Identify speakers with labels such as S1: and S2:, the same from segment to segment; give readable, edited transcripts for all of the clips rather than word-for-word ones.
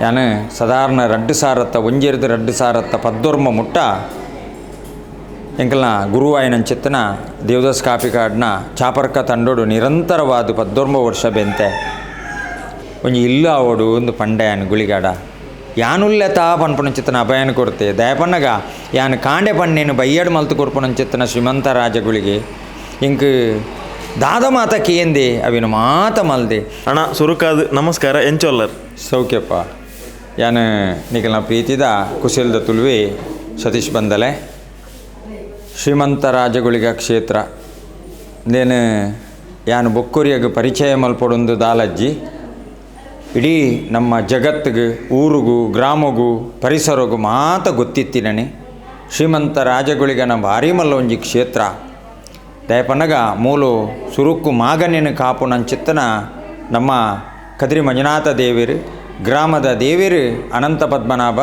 S1: ಯಾನು ಸಾಧಾರಣ ರಡ್ಡು ಸಾರತ್ತ ಒಂಜೆರ್ದು ರಡ್ಡು ಸಾರತ್ತ ಪದ್ದೊರ್ಮ ಮುಟ್ಟ ಎಂಕಲ್ನ ಗುರುವಾಯಿನಂಚಿತ್ತನ ದೇವದಾಸ್ ಕಾಪಿಕಾಡ್ನ ಚಾಪರ್ಕ ತಂಡೋಡು ನಿರಂತರವಾದ ಪದ್ದೊರ್ಮ ವರ್ಷ ಬೆಂತೆ ಒಂಜಿ ಇಲ್ಲು ಆವೋಡು ಒಂದು ಪಂಡೆ ಗುಳಿಗಾಡ ಯಾನುಲ್ಲೆತಾ ಪನ್ಪುನಂಚಿತ್ತನ ಅಭಯನ ಕೊರ್ತೆ ದಯಪನ್ನಗ ಯಾನು ಕಾಂಡೆ ಪಣ್ಣೇನು ಬಯ್ಯಡು ಮಲ್ತು ಕೊರ್ಪುನಂಚಿತ್ತನ ಶ್ರೀಮಂತ ರಾಜಗುಳಿಗೆ ಇಂಕ್ ದಾದ ಮಾತ ಕೇಂದೆ ಅವಿನ ಮಾತ ಮಲ್ದೆ.
S2: ಅಣ್ಣ ಸುರುಕಾದ್ ನಮಸ್ಕಾರ, ಎಂಚೊಲ್ಲರ್?
S1: ಸೌಖ್ಯಪ್ಪ. ಯಾನು ನಿಕಲ್ನ ಪ್ರೀತಿದ ಕುಶಲ್ದ ತುಳುವೆ ಸತೀಶ್ ಬಂದಲೆ. ಶ್ರೀಮಂತ ರಾಜಗುಳಿಗ ಕ್ಷೇತ್ರ ನೇನು ಯಾನು ಬೊಕ್ಕುರಿಯಗ್ ಪರಿಚಯ ಮಲ್ಪೊಡೊಂದು ದಾಲಜ್ಜಿ ಇಡೀ ನಮ್ಮ ಜಗತ್ತಿಗೆ ಊರಿಗೂ ಗ್ರಾಮಗೂ ಪರಿಸರಗೂ ಮಾತ ಗೊತ್ತಿತ್ತಿನನೆ ಶ್ರೀಮಂತ ರಾಜಗುಳಿಗನ ಭಾರಿ ಮಲ್ಲ ಒಂಜಿ ಕ್ಷೇತ್ರ. ದಯಪನಗ ಮೂಲು ಸುರುಕ್ಕು ಮಾಗನೇನು ಕಾಪು ನಂಚಿತ್ತನ ನಮ್ಮ ಕದ್ರಿ ಮಂಜುನಾಥ ದೇವಿರು ಗ್ರಾಮದ ದೇವಿರು ಅನಂತ ಪದ್ಮನಾಭ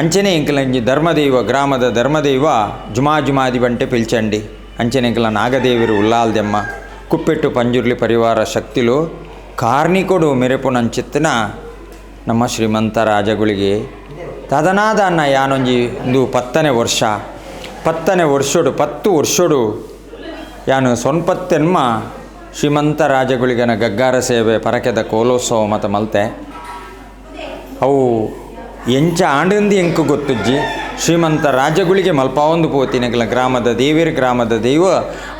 S1: ಅಂಚನೆ ಇಂಕಲಂಜಿ ಧರ್ಮದೈವ ಗ್ರಾಮದ ಧರ್ಮದೈವ ಜುಮಾ ಜುಮಾದಿ ಬಂಟೆ ಪಿಲ್ಚಂಡಿ ಅಂಚನೆ ಇಂಕಲ ನಾಗದೇವಿರು ಉಲ್ಲಾಲ್ದೆಮ್ಮ ಕುಪ್ಪೆಟ್ಟು ಪಂಜುರ್ಲಿ ಪರಿವಾರ ಶಕ್ತಿಲು ಕಾರ್ಣಿಕೊಡು ಮೆರೆಪು ನಂಚಿತ್ತನ ನಮ್ಮ ಶ್ರೀಮಂತ ರಾಜಗಳಿಗೆ ತದನಾದ ಅನ್ನ ಯಾನೊಂಜಿ ಇಂದು ಪತ್ತನೇ ವರ್ಷ ಪತ್ತನೇ ವರ್ಷೋಡು 10 ವರ್ಷೋಡು ಯಾನು ಸೊನ್ಪತ್ತೆನ್ಮ ಶ್ರೀಮಂತ ರಾಜಗುಳಿಗನ ಗಗ್ಗಾರ ಸೇವೆ ಪರಕೆದ ಕೋಲೋತ್ಸವ ಮತ ಮಲ್ತೆ. ಅವು ಎಂಚ ಆಂಡಂದು ಎಂಕು ಗೊತ್ತುಜ್ಜಿ ಶ್ರೀಮಂತ ರಾಜಗುಳಿಗೆ ಮಲ್ಪಾವೊಂದು ಪೋತಿನ ಎಂಕಲ ಗ್ರಾಮದ ದೇವಿರ ಗ್ರಾಮದ ದೈವ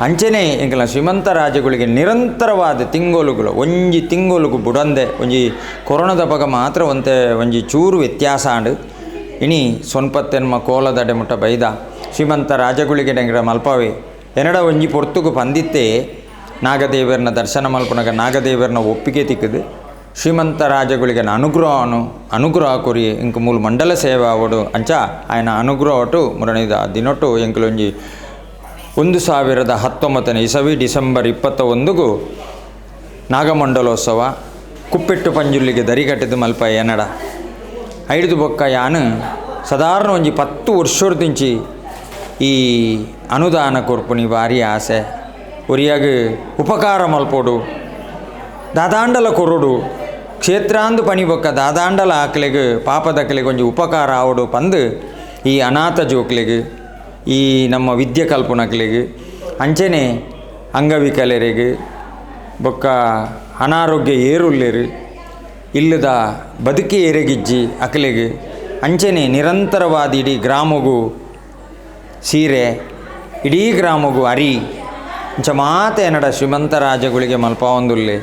S1: ಅಂಚನೆ ಎಂಕಲ ಶ್ರೀಮಂತ ರಾಜಗುಳಿಗೆ ನಿರಂತರವಾದ ತಿಂಗೋಲುಗಳು ಒಂಜಿ ತಿಂಗೋಲುಗು ಬುಡಂದೆ ಒಂಜಿ ಕೊರೋನಾದ ಪಗ ಮಾತ್ರ ಒಂತೆ ಒಂಜಿ ಚೂರು ವ್ಯತ್ಯಾಸ ಆಂಡು ಇನಿ ಸೊನ್ಪತ್ತೆನ್ಮ ಕೋಲದಡೆ ಮುಟ್ಟ ಬೈದ ಶ್ರೀಮಂತ ರಾಜಗುಳಿಗೆ ಎಂಕಲ ಮಲ್ಪಾವೆ ಎನ್ನಡ ಒಂಜಿ ಪೊರ್ತುಗು ಪಂದಿತ್ತೆ ನಾಗದೇವರನ್ನ ದರ್ಶನ ಮಲ್ಪುನಗ ನಾಗದೇವರನ್ನ ಒಪ್ಪಿಗೆ ತಿಕ್ಕದು ಶ್ರೀಮಂತ ರಾಜಗುಳಿಗೆ ಅನುಗ್ರಹನು ಅನುಗ್ರಹ ಕೊರಿ ಇಂಕ ಮೂಲು ಮಂಡಲ ಸೇವೆ ಅವಡು ಅಂಚ ಆಯನ ಅನುಗ್ರಹ ಒಟ್ಟು ಮುರಣಿದ ದಿನೊಟ್ಟು ಎಂಕಲೊಂಜಿ 1019ನೇ ಇಸವಿ ಡಿಸೆಂಬರ್ 21ಗೂ ನಾಗಮಂಡಲೋತ್ಸವ ಕುಪ್ಪೆಟ್ಟು ಪಂಜುರ್ಲಿಗೆ ದರಿಗಟ್ಟಿದ್ದು ಮಲ್ಪ ಎನ್ನಡ ಐದು ಬೊಕ್ಕ ಯಾನು ಸಾಧಾರಣ ಒಂಜಿ 10 ವರ್ಷದಿಂಚಿ ಈ ಅನುದಾನ ಕೊರ್ಪುನಿ ಭಾರಿ ಆಸೆ ಒರಿಯಾಗ ಉಪಕಾರ ಮಲ್ಪೋಡು ದಾದಾಂಡಲ ಕೊರಡು ಕ್ಷೇತ್ರಾಂದು ಪಣಿ ಬೊಕ್ಕ ದಾದಾಂಡಲ ಆಕಲೆಗ್ ಪಾಪದಕಲೆಗ್ ಒಂಜಿ ಉಪಕಾರ ಆವಡು ಪಂದು ಈ ಅನಾಥ ಜೋಕ್ಲೆಗ್ ಈ ನಮ್ಮ ವಿದ್ಯೆ ಕಲ್ಪುನಕ್ಲೆಗ್ ಅಂಚನೆ ಅಂಗವಿಕಲರಿಗೆ ಬೊಕ್ಕ ಅನಾರೋಗ್ಯ ಏರುಲ್ಲೇರು ಇಲ್ಲದ ಬದುಕಿ ಏರೆಗಿಜ್ಜಿ ಅಕಲೆಗ್ ಅಂಚನೆ ನಿರಂತರವಾದ ಇಡೀ ಗ್ರಾಮಗೂ ಸೀರೆ ಇಡೀ ಗ್ರಾಮಗೂ ಅರಿ ಇಂಚ ಮಾತ ಎನ್ನಡ ಶ್ರೀಮಂತ ರಾಜಗಳಿಗೆ ಮಲ್ಪಾವೊಂದುಲ್ಲೆ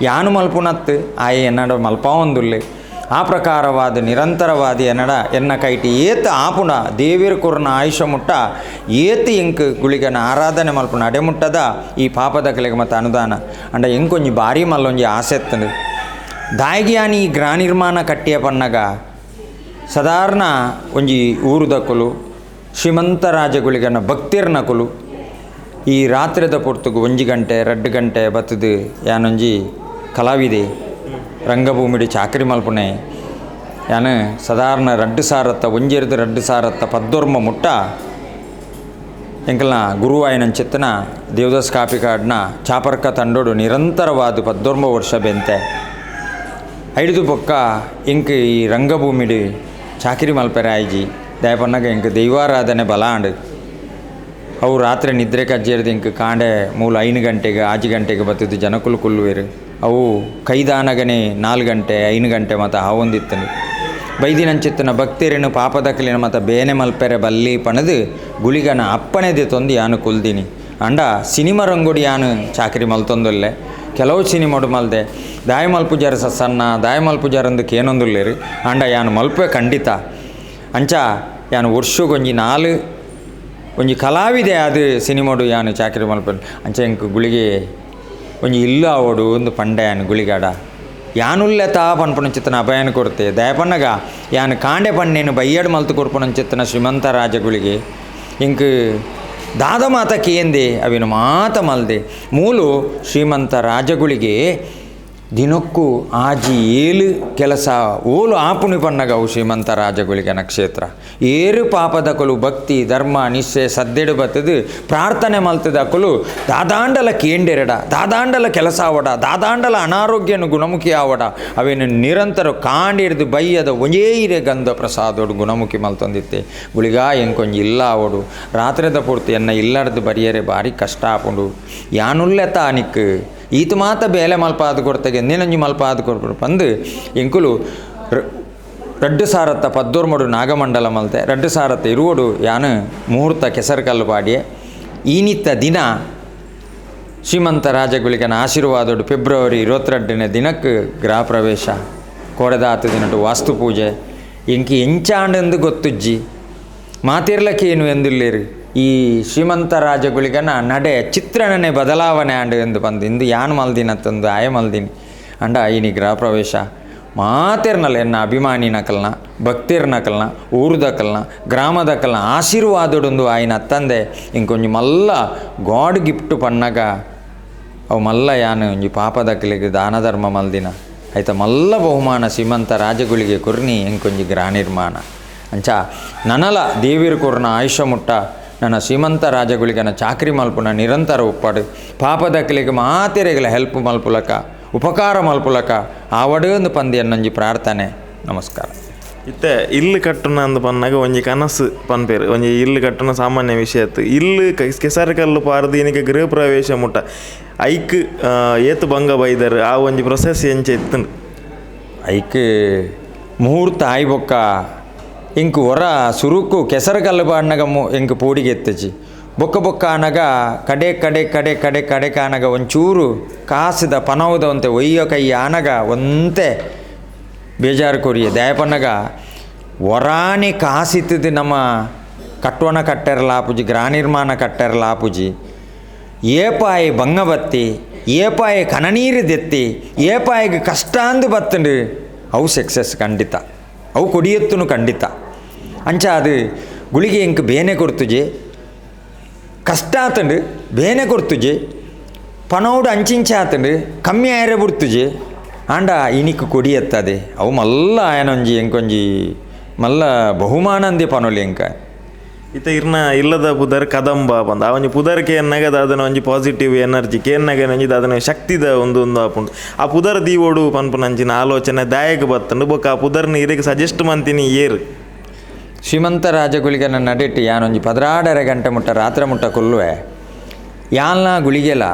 S1: ಯಾನು ಮಲ್ಪುನತ್ತು ಆಯೆ ಎನ್ನಡ ಮಲ್ಪಾವೊಂದುಲ್ಲೆ ಆ ಪ್ರಕಾರವಾದ ನಿರಂತರವಾದ ಎನ್ನಡ ಎನ್ನ ಕೈಟಿ ಏತ್ ಆಪುಣ ದೇವಿರ ಕೊರ್ನ ಆಯುಷ ಮುಟ್ಟ ಏತ್ ಎಂಕ್ ಗುಳಿಗನ ಆರಾಧನೆ ಮಲ್ಪುಣ ಅಡೆಮುಟ್ಟದ ಈ ಪಾಪದ ಕಲೆಗೆ ಮತ್ತು ಅನುದಾನ ಅಂಡ ಎಂಕೊಂಜಿ ಭಾರಿ ಮಲ್ಲೊಂಜಿ ಆಸೆತ್ತಂಡು ದಾಯಿಗೆ ಈ ಗ್ರಹ ನಿರ್ಮಾಣ ಕಟ್ಟಿಯ ಪನ್ನಗ ಸಾಧಾರಣ ಒಂಜಿ ಊರುದಕುಲು ಶ್ರೀಮಂತ ರಾಜಗುಳಿಗನ ಭಕ್ತಿರ್ನಕುಲು ಈ ರಾತ್ರಿದ ಪೊರ್ತುಗು 1 ಗಂಟೆ 2 ಗಂಟೆ ಬತ್ತದು ಯಾನೊಂಜಿ ಕಲಾವಿದೆ ರಂಗಭೂಮಿಡಿ ಚಾಕರಿ ಮಲ್ಪುನೆ ಯಾನು ಸಾಧಾರಣ 2 ಸಾರತ್ತ ಒಂಜೆರ್ದು 2 ಸಾರತ್ತ ಪದ್ದೊರ್ಮ ಮುಟ್ಟ ಎಂಕಲ್ನ ಗುರುವಾಯಿನಂಚಿತ್ತನ ದೇವದಾಸ್ ಕಾಪಿಕಾಡ್ನ ಚಾಪರ್ಕ ತಂಡೋಡು ನಿರಂತರವಾದ ಪದ್ದೊರ್ಮ ವರ್ಷ ಬೆಂತೆ ಐದು ಬೊಕ್ಕ ಎಂಕ್ ಈ ರಂಗಭೂಮಿಡಿ ಚಾಕರಿ ಮಲ್ಪೆರೆ ಆಯ್ಜಿ ದಯಪನ್ನಗ ಎಂಕ್ ದೈವಾರಾಧನೆ ಬಲ ಆಂಡು ಅವು ರಾತ್ರಿ ನಿದ್ರೆ ಕಜ್ಜೇರ್ದು ಇಂಕ್ ಕಾಂಡೆ ಮೂಲ 5 ಗಂಟೆಗೆ 6 ಗಂಟೆಗೆ ಬತ್ತಿದ್ದು ಜನಕುಲು ಕುಲ್ಲುವೆರು ಅವು ಕೈದಾನಗನೆ 4 ಗಂಟೆ 5 ಗಂಟೆ ಮತ್ತು ಹಾವೊಂದಿತ್ತನು ಬೈದಿನಂಚಿತ್ತನ ಭಕ್ತರೇನು ಪಾಪದಕಲಿನ ಮತ್ತು ಬೇನೆ ಮಲ್ಪೆರೆ ಬಲ್ಲಿ ಪಣದು ಗುಳಿಗನ ಅಪ್ಪಣೆದೆ ತೊಂದು ಯಾನು ಕುಲ್ದಿನಿ ಅಂಡ ಸಿನಿಮಾ ರಂಗೋಡಿ ಯಾನು ಚಾಕರಿ ಮಲ್ತೊಂದೊಲ್ಲೆ ಕೆಲವು ಸಿನಿಮಾಡು ಮಲ್ದೆ ದಾಯ ಮಲ್ಪುಜಾರ ಸಸನ್ನ ದಾಯ ಮಲ್ಪುಜಾರಂದು ಕೇನೊಂದುಲ್ಲೇರು ಅಂಡ ಯಾನು ಮಲ್ಪೆ ಖಂಡಿತ ಅಂಚ ಯಾನು ವರ್ಷಗೊಂಜಿ 4 ಒಂಜಿ ಕಲಾವಿದೆ ಅದು ಸಿನಿಮಾಡು ಯಾನು ಚಾಕರಿ ಮಲ್ಪೆ ಅಂಚ ಎಂಕ್ ಗುಳಿಗೆ ಒಂಜಿ ಇಲ್ಲು ಆವೋಡು ಒಂದು ಪಂಡೆ ಯಾನು ಗುಳಿಗಾಡ ಯಾನುಲ್ಲೆತಾ ಪನ್ಪುನಂಚಿತ್ತನ ಅಭಯನ ಕೊರ್ತೆ ದಯಪನ್ನಗ ಯಾನು ಕಾಂಡೆ ಪಣ್ಣೇನು ಬಯ್ಯಡು ಮಲ್ತು ಕೊರ್ಪುನಂಚಿತ್ತನ ಶ್ರೀಮಂತ ರಾಜಗುಳಿಗೆ ಇಂಕ್ ದಾದ ಮಾತ ಕೇಂದೆ ಅವಿನ ಮಾತ ಮಲ್ದೆ ಮೂಲು ಶ್ರೀಮಂತ ರಾಜಗುಳಿಗೆ ದಿನಕ್ಕೂ ಆಜಿ ಏಳು ಕೆಲಸ ಓಲು ಆಪುಣಿ ಪನ್ನಗವು ಶ್ರೀಮಂತ ರಾಜಗುಳಿಗನ ಕ್ಷೇತ್ರ. ಏರು ಪಾಪದಕಲು ಭಕ್ತಿ ಧರ್ಮ ನಿಶ್ಚಯ ಸದ್ದೆಡು ಬತ್ತದು ಪ್ರಾರ್ಥನೆ ಮಲ್ತದಕಲು ದಾದಾಂಡಲ ಕೇಂಡೆರಡ, ದಾದಾಂಡಲ ಕೆಲಸ ಆವಡ, ದಾದಾಂಡಲ ಅನಾರೋಗ್ಯನು ಗುಣಮುಖಿ ಆವಡ, ಅವೇನು ನಿರಂತರ ಕಾಂಡಿಡ್ದು ಬಯ್ಯದ ಒಂಜೇ ಇರೆ ಗಂಧ ಪ್ರಸಾದೋಡು ಗುಣಮುಖಿ ಮಲ್ತೊಂದಿತ್ತೆ. ಗುಳಿಗಾ ಎಂಕೊಂಜಿ ಇಲ್ಲ ಆವಡು, ರಾತ್ರಿದ ಪೂರ್ತಿ ಎನ್ನ ಇಲ್ಲಾರ್ದು ಬರಿಯರೆ ಭಾರಿ ಕಷ್ಟ ಆಪುಂಡು. ಯಾನುಲ್ಲೆತ ನಿಕ್ ಈತ ಮಾತ ಬೇಲೆ ಮಲ್ಪಾದ ಕೊಡ್ತೆಗೆ ನಿನಂಜಿ ಮಲ್ಪಾದ ಕೊಡ್ಬಿಡು ಪಂದು ಎಂಕುಲು ರಡ್ಡು ಸಾರತ್ತ ಪದ್ದೋರ್ಮಡು ನಾಗಮಂಡಲ ಮಲ್ತೆ, ರಡ್ಡು ಸಾರತ್ತ ಇರುವಡು ಯಾನು ಮುಹೂರ್ತ ಕೆಸರು ಕಲ್ಲು ಪಾಡಿಯೆ. ಈನಿತ್ತ ದಿನ ಶ್ರೀಮಂತ ರಾಜಗುಳಿಗನ ಆಶೀರ್ವಾದೋಡು ಫೆಬ್ರವರಿ 22ನೇ ದಿನಕ್ಕೆ ಗೃಹ ಪ್ರವೇಶ, ಕೋಡೆದಾತ ದಿನಟು ವಾಸ್ತು ಪೂಜೆ. ಎಂಕಿ ಎಂಚಾಂಡೆಂದು ಗೊತ್ತುಜ್ಜಿ, ಮಾತಿರ್ಲಕ್ಕೇನು ಎಂದಿಲ್ಲೇರು. ಈ ಶ್ರೀಮಂತ ರಾಜಗುಳಿಗನ ನಡೆ ಚಿತ್ರಣನೆ ಬದಲಾವಣೆ ಆಂಡು ಎಂದು ಬಂದು ಇಂದು ಯಾನು ಮಲ್ದಿನ ತಂದು ಆಯ ಮಲ್ದಿನಿ ಅಂಡ ಈನಿ ಗೃಹ ಪ್ರವೇಶ ಮಾತಿರ್ನಲ್ಲ ಎನ್ನ ಅಭಿಮಾನಿ ನಕಲ್ನ, ಭಕ್ತಿರ್ ನಕಲ್ನ, ಊರುದಕಲ್ನ, ಗ್ರಾಮದಕಲ್ನ ಆಶೀರ್ವಾದಡೊಂದು ಆಯ್ನ ತಂದೆ ಇಂಕೊಂಜಿ ಮಲ್ಲ ಗಾಡ್ ಗಿಫ್ಟ್ ಪನ್ನಗ ಅವು ಮಲ್ಲ ಯಾನು ಒಂಜಿ ಪಾಪದಕಲಿಗೆ ದಾನ ಧರ್ಮ ಮಲ್ದಿನ ಆಯ್ತ ಮಲ್ಲ ಬಹುಮಾನ ಶ್ರೀಮಂತ ರಾಜಗುಳಿಗೆ ಕುರ್ನಿ ಇಂಕೊಂಜಿ ಗೃಹ ನಿರ್ಮಾಣ. ಅಂಚ ನನಲ ದೇವಿರು ಕೊರ್ನ ಆಯುಷ್ಯ ಮುಟ್ಟ ನನ್ನ ಶ್ರೀಮಂತ ರಾಜಗುಳಿಗನ ಚಾಕ್ರಿ ಮಲ್ಪುನ ನಿರಂತರ ಉಪ್ಪಾಡು, ಪಾಪದಕಲಿಗೆ ಮಾತೆರೆಗಳ ಹೆಲ್ಪ್ ಮಲ್ಪುಲಕ ಉಪಕಾರ ಮಲ್ಪುಲಕ ಆವಡೊಂದು ಪಂದಿ ಪ್ರಾರ್ಥನೆ. ನಮಸ್ಕಾರ.
S2: ಇತ್ತೆ ಇಲ್ಲು ಕಟ್ಟುನ ಅಂದ್ ಪನ್ನಾಗ ಒಂಜಿ ಕನಸು ಪನ್ಪೇರು, ಒಂಜಿ ಇಲ್ಲು ಕಟ್ಟುನ ಸಾಮಾನ್ಯ ವಿಷಯ ಇತ್ತು. ಇಲ್ಲು ಕೆಸರು ಕಲ್ಲು ಪಾರ್ದು ಇನಿಗೆ ಗೃಹ ಪ್ರವೇಶ ಮುಟ್ಟ ಐಕ್ ಏತು ಭಂಗ ಬೈದರು, ಆ ಒಂಜಿ ಪ್ರೊಸೆಸ್ ಎಂಚ ಇತ್ತು?
S1: ಐಕ್ ಮುಹೂರ್ತ ಆಯ್ಬೊಕ್ಕ ಇಂಕ್ ಹೊರ ಸುರುಕು ಕೆಸರು ಕಲ್ಲು ಪಾಡ್ನಗ ಎಂಕ್ ಪೋಡಿಗೆ ಎತ್ತಚಿ ಬೊಕ್ಕ ಬೊಕ್ಕ ಆನಗ ಕಡೆ ಕಡೆ ಕಡೆ ಕಡೆ ಕಡೆ ಕಾನಗ ಒಂಚೂರು ಕಾಸುದ ಪನವುದ ಒಂತೆ ಒಯ್ಯೋ ಕೈ ಆನಗ ಒಂತೆ ಬೇಜಾರು ಕೊರಿಯ ದಯಪನ್ನಗ ಒರಾನೆ ಕಾಸಿತ್ತದು ನಮ್ಮ ಕಟ್ಟೋಣ ಕಟ್ಟೆರಲಾಪುಜಿ, ಗೃಹ ನಿರ್ಮಾಣ ಕಟ್ಟೆರಲಾಪುಜಿ. ಏಪಾಯಿ ಬಂಗ ಬತ್ತಿ, ಏಪಾಯಿ ಕನನೀರು ದೆತ್ತಿ, ಏಪಾಯಿಗೆ ಕಷ್ಟ ಅಂದು ಬತ್ತಂಡು ಅವು ಸಕ್ಸಸ್ ಖಂಡಿತ, ಅವು ಕೊಡಿಯತ್ತುನು ಖಂಡಿತ. ಅಂಚ ಅದು ಗುಳಿಗೆ ಎಂಕ್ ಬೇನೆ ಕೊಡ್ತುಜೆ, ಕಷ್ಟ ಆತಂಡು ಬೇನೆ ಕೊಡ್ತುಜೆ, ಪನೌಡು ಅಂಚಿಂಚ ಆತಂಡು ಕಮ್ಮಿ ಆಯರೆ ಬಿಡ್ತುಜೆ. ಆಂಡ ಇನಿಕ್ ಕೊಡಿಯತ್ತದೆ ಅವು ಮಲ್ಲ ಆಯನೊಂಜಿ ಎಂಕೊಂಜಿ ಮಲ್ಲ ಬಹುಮಾನ ಅಂದೆ ಪನೊಲಿ ಎಂಕ.
S2: ಇತ್ತ ಇರ್ನ ಇಲ್ಲದ ಪುದರ್ ಕದಂಬ ಬಂದ ಆ ಒಂಜಿ ಪುದರ್ ಕೇನ್ನಗ ದಾದನ ಒಂಜಿ ಪಾಸಿಟಿವ್ ಎನರ್ಜಿ ಕೇನ್ನಗ ಒಂಜಿ ದಾದನ ಶಕ್ತಿದ ಒಂದು ಒಂದು ಆಪುಂಡು. ಆ ಪುದರ್ ದೀವೋಡು ಪನ್ಪುನಂಚಿನ ಆಲೋಚನೆ ದಾಯಕ ಬತ್ತಂಡು ಬೊಕ್ಕ ಆ ಪುದರ್ನ ಇರೆಗ್ ಸಜೆಸ್ಟ್ ಮಂತಿನಿ ಏರು.
S1: ಶ್ರೀಮಂತ ರಾಜಗುಳಿಗೆ ನನ್ನ ನಡೆಟ್ಟು ಯಾನೊಂಜಿ 12.5 ಗಂಟೆ ಮುಟ್ಟ ರಾತ್ರಿ ಮುಟ್ಟ ಕೊಲ್ಲುವೆ ಯಾಲ್ನ ಗುಳಿಗೆಲ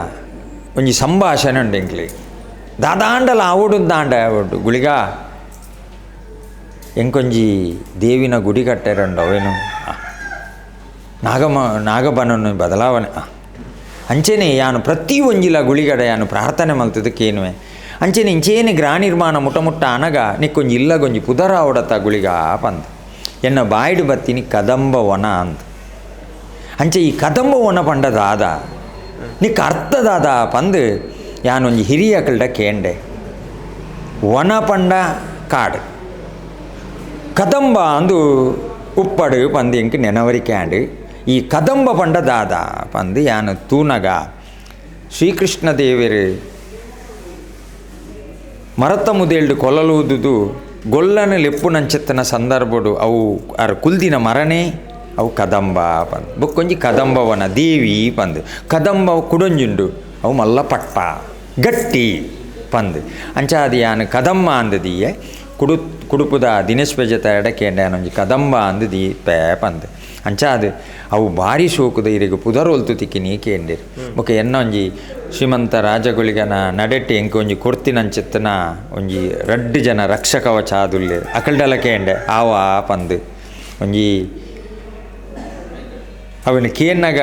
S1: ಒಂಜಿ ಸಂಭಾಷಣೆ ಉಂಡು ಎಂಕ್ಲಿ ದಾದಾಂಡಲ ಆವಡು ದಾಂಡ ಆವಡು ಗುಳಿಗ ಎಂಕೊಂಜಿ ದೇವಿನ ಗುಡಿ ಕಟ್ಟೆರಂಡು ಅವೇನು ನಾಗಮ ನಾಗಬನನ್ನು ಬದಲಾವಣೆ ಅಂಚೆನೆ ಯಾನು ಪ್ರತಿ ಒಂಜಿಲ ಗುಳಿಗಡ ಯಾನು ಪ್ರಾರ್ಥನೆ ಮಲ್ತದಕ್ಕೇನುವೆ ಅಂಚೆನೆ ಇಂಚೇನೆ ಗೃಹ ನಿರ್ಮಾಣ ಮುಟ್ಟ ಮುಟ್ಟ ಅನಗ ನಿಕ್ಕೊಂಜಿ ಇಲ್ಲಗೊಂಜಿ ಪುದರ ಅವಡತ ಗುಳಿಗ ಪಂದ್ ಎನ್ನ ಬಾಯ್ಡು ಬತ್ತೀನಿ ಕದಂಬ ವನ ಅಂದ. ಅಂಚೆ ಈ ಕದಂಬ ವನ ಪಂಡ ದಾದ ನಿಕ್ಕ ಅರ್ಥದಾದ ಪಂದು ಯಾನೊಂಜಿ ಹಿರಿಯಕಲ್ಡ ಕೇಂಡೆ. ವನ ಪಂಡ ಕಾಡು, ಕದಂಬ ಅಂದು ಉಪ್ಪಡು ಪಂದು ಎಂಕ್ ನೆನವರಿಕ್ಯಾಂಡು. ಈ ಕದಂಬ ಪಂಡ ದಾದ ಪಂದು ಯಾನು ತೂನಗ ಶ್ರೀಕೃಷ್ಣ ದೇವರು ಮರತ ಮುದೇಲ್ಡು ಕೊಲಲೂದುದು ಗೊಲ್ಲನ ಲೆಪ್ಪುನಂಚೆತ್ತನ ಸಂದರ್ಭಡು ಅವು ಅರ್ ಕುಲ್ದಿನ ಮರನೇ ಅವು ಕದಂಬ ಪಂದು ಬೊಕ್ಕೊಂಜಿ ಕದಂಬವನ ದೇವಿ ಪಂದು ಕದಂಬ ಕುಡೊಂಜುಂಡು ಅವು ಮಲ್ಲ ಪಟ್ಟ ಗಟ್ಟಿ ಪಂದು ಅಂಚಾದಿ ಯಾನು ಕದಂಬ ಅಂದದೀಯೆ ಕುಡು ಕುಡುಪುದ ದಿನೇಶ್ ಪೆಜತ ಎಡಕೇಂಡೆ ಯಾನೊಂಜಿ ಕದಂಬ ಅಂದು ದೀ ಪೇ ಪಂದು ಅಂಚಾದು ಅವು ಭಾರಿ ಶೋಕುದ ಇರೆಗ್ ಪುದರ್ ಒಲ್ತು ತಿಕ್ಕಿನಿ ಕೇಂದಿರು. ಬೊಕ ಎನ್ನೊಂಜಿ ಶ್ರೀಮಂತ ರಾಜಗುಳಿಗನ ನಡೆಟ್ಟಿ ಎಂಕ್ ಒಂಜಿ ಕೊರ್ತಿನಂಚಿತ್ತನ ಒಂಜಿ ರಡ್ಡು ಜನ ರಕ್ಷಕವ ಚಾದುಲ್ಲೇರು ಅಕಲ್ಡಲ ಕೇಂಡೆ ಆವ ಪಂದು ಒಂಜಿ ಅವನು ಕೇನ್ನಗ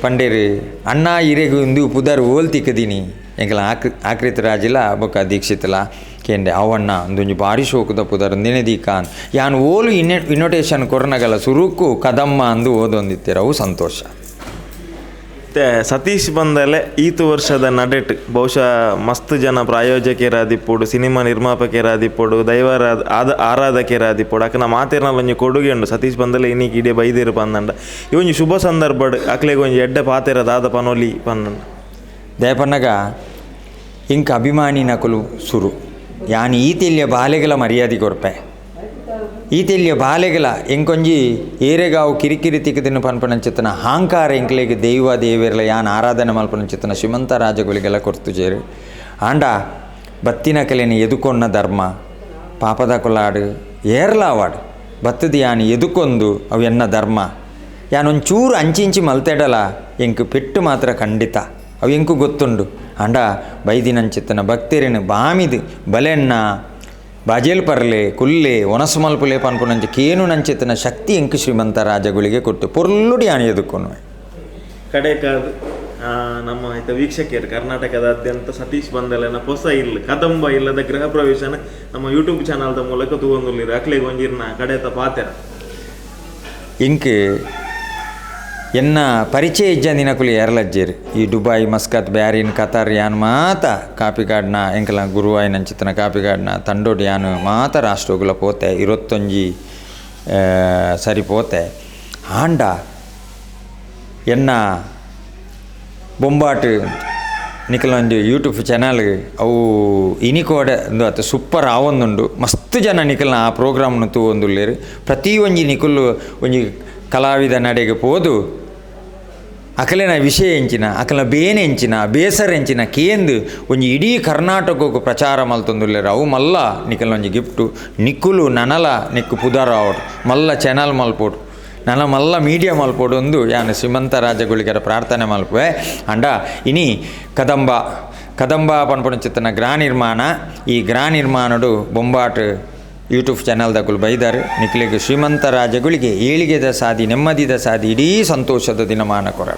S1: ಪಂಡೇರು ಅಣ್ಣ ಇರೆಗ್ ಇಂದು ಪುದರ್ ಓಲ್ ತಿಕ್ಕದೀನಿ ಎಂಕಲ ಆಕೃತ ರಾಜಿಲ ಬೊಕ ದೀಕ್ಷಿತಲ ಕೇಂಡೆ ಅವಣ್ಣ ಒಂದೊಂಜಿ ಭಾರಿ ಶೋಕುದ ಪುದರ್ ದಿಕಾನ್ ಯಾನ್ ಓಲು ಇನ್ನೋಟೇಷನ್ ಕೊರ್ನಗಲ ಸುರುಕು ಕದಮ್ಮ ಅಂದು ಓದೊಂದಿತ್ತೆರ್ ಅವು ಸಂತೋಷ.
S2: ಮತ್ತೆ ಸತೀಶ್ ಬಂದಲೆ ಈತು ವರ್ಷದ ನಡೆಟ್ ಬಹುಶಃ ಮಸ್ತ್ ಜನ ಪ್ರಾಯೋಜಕರಾದಿಪ್ಪೊಡು, ಸಿನಿಮಾ ನಿರ್ಮಾಪಕರಾದಿಪ್ಪೊಡು, ದೈವರಾದ ಆರಾಧಕರಾದಿಪ್ಪೊಡು ಅಕನ ಮಾತೆರ್ನಲ ಒಂಜಿ ಕೊಡುಗೆ ಉಂಡು. ಸತೀಶ್ ಬಂದಲೆ ಇನ್ನಿಕ್ ಇಡೀ ಬೈದಿರು ಪಂದಂಡ ಈ ಒಂಜಿ ಶುಭ ಸಂದರ್ಭಡ್ ಅಕ್ಲೆಗ್ ಒಂಜಿ ಎಡ್ಡೆ ಪಾತೆರ ದಾದ ಪನೊಲಿ ಪನ್ನಂಡ.
S1: ದಯಪನ್ನಗ ಇಂಕ ಅಭಿಮಾನಿನಕುಲು ಸುರು ಯಾನ್ ಈತೆಲ್ಯ ಬಾಲೆಗಳ ಮರ್ಯಾದೆ ಕೊರ್ಪೆ. ಈತೆಲ್ಯ ಬಾಲೆಗಳ ಎಂಕೊಂಜಿ ಏರೆಗಾವು ಕಿರಿಕಿರಿ ತಿಕ್ಕದಿನ ಪನ್ಪನಂಚಿತ್ತನ ಹಾಂಕಾರ ಎಂಕ್ಲೆಗ್ ದೈವ ದೇವೆರ್ಲ ಯಾನ್ ಆರಾಧನೆ ಮಲ್ಪನಂಚಿತ್ತನ ಶ್ರೀಮಂತ ರಾಜಗುಳಿಗೆಲ್ಲ ಕೊರ್ತುಜೆರ್. ಆಂಡ ಬತ್ತಿನಕಲೆನ್ ಎದುಕೊನ್ನ ಧರ್ಮ ಪಾಪದ ಕೊಲಾಡು ಏರ್ಲಾವಾಡು ಬತ್ತದ ಯಾನ್ ಎದುಕೊಂದು ಅವು ಎನ್ನ ಧರ್ಮ. ಯಾನ್ ಒಂಚೂರು ಅಂಚಿಂಚಿ ಮಲ್ತೆಡಲ ಎಂಕ್ ಪೆಟ್ಟು ಮಾತ್ರ ಖಂಡಿತ ಅವು ಎಂಕು ಗೊತ್ತುಂಡು. ಆಂಡ ಬೈದಿನಂಚಿತ್ತನ ಭಕ್ತರಿನ ಬಾಮಿದ್ ಬಲೆಣ್ಣ ಬಾಜೇಲ್ ಪರ್ಲೆ ಕುಲ್ಲೆ ಒನಸು ಮಲ್ಪುಲೆ ಪನ್ಪುನಂಚ ಕೇನು ನಂಚಿತ್ತನ ಶಕ್ತಿ ಎಂಕ್ ಶ್ರೀಮಂತ ರಾಜಗಳಿಗೆ ಕೊಟ್ಟು ಪೊರ್ಲುಡಿ ಯಾನ್ ಎದುಕೊನುವೆ.
S2: ಕಡೆಕಾದ್ ನಮ್ಮ ಇತ್ತ ವೀಕ್ಷಕರು ಕರ್ನಾಟಕದಾದ್ಯಂತ ಸತೀಶ್ ಬಂದಲೆನ ಹೊಸ ಇಲ್ಲು ಕದಂಬ ಇಲ್ಲದ ಗೃಹ ಪ್ರವೇಶನ ನಮ್ಮ ಯೂಟ್ಯೂಬ್ ಚಾನಲ್ದ ಮೂಲಕ ತೂವೊಂದುಲ್ಲೆರ್. ಅಕ್ಲೆಗ್ ಒಂಜಿರ್ನ ಕಡೆತ ಪಾತೆರ.
S1: ಇಂಕ್ ಎನ್ನ ಪರಿಚಯ ಇಜ್ಜಂದಿನಕುಲು ಏರ್ಲಜ್ಜೆರ್. ಈ ದುಬೈ ಮಸ್ಕತ್ ಬ್ಯಾರಿನ್ ಕತಾರ್ ಯಾನ್ ಮಾತ ಕಾಪಿಕಾಡ್ನ ಎಂಕಲ ಗುರುವಾಯಿನಂಚಿತ್ತನ ಕಾಪಿಕಾಡ್ನ ತಂಡೋಡು ಯಾನ್ ಮಾತ ರಾಷ್ಟ್ರಗುಲ ಪೋತೆ 21 ಸರಿ ಪೋತೆ. ಆಂಡ ಎನ್ನ ಬೊಂಬಾಟ್ ನಿಕಲೊಂಜಿ ಯೂಟ್ಯೂಬ್ ಚಾನಲ್ ಅವು ಇನಿಕೋಡೆ ಉಂದು ಅತ್ತ ಸೂಪರ್ ಆವೊಂದುಂಡು. ಮಸ್ತ್ ಜನ ನಿಕಲ್ನ ಆ ಪ್ರೋಗ್ರಾಮ್ನು ತೂವೊಂದುಲ್ಲೆರ್. ಪ್ರತಿ ಒಂಜಿ ನಿಕುಲು ಒಂಜಿ ಕಲಾವಿದ ನಡೆಗೆ ಪೋದು ಅಕಲೆನ ವಿಷಯ ಎಂಚಿನ ಅಕಲ್ನ ಬೇನೆ ಎಂಚಿನ ಬೇಸರ ಎಂಚಿನ ಕೇಂದು ಒಂಜಿ ಇಡೀ ಕರ್ನಾಟಕಕ್ಕೆ ಪ್ರಚಾರ ಮಲ್ತೊಂದುಲ್ಲೆರ್. ಅವು ಮಲ್ಲ ನಿಕಲ್ನ ಒಂಜಿ ಗಿಫ್ಟು. ನಿಕುಲು ನನಲ ನಿಕ್ಕು ಪುದರ್ ಆವೊಡು ಮಲ್ಲ ಚಾನಲ್ ಮಲ್ಪೊಡು ನನ ಮಲ್ಲ ಮೀಡಿಯಾ ಮಲ್ಪೊಡು ಉಂದು ಯಾನ್ ಶ್ರೀಮಂತ ರಾಜಗುಳಿಗರ ಪ್ರಾರ್ಥನೆ ಮಲ್ಪುವೆ. ಆಂಡ ಇನಿ ಕದಂಬ ಕದಂಬ ಪನ್ಪುನಂಚಿತ್ತಿನ ಗೃಹ ನಿರ್ಮಾಣ. ಈ ಗೃಹ ನಿರ್ಮಾಣಡು ಬೊಂಬಾಟ್ ಯೂಟ್ಯೂಬ್ ಚಾನಲ್ ದಕುಲು ಬೈದಾರ್. ನಿಕ್ಲೆಗ್ ಶ್ರೀಮಂತ ರಾಜಗಳಿಗೆ ಏಳಿಗೆದ ಸಾದಿ ನೆಮ್ಮದಿದ ಸಾದಿ ಇಡೀ ಸಂತೋಷದ ದಿನಮಾನ ಕೊರ.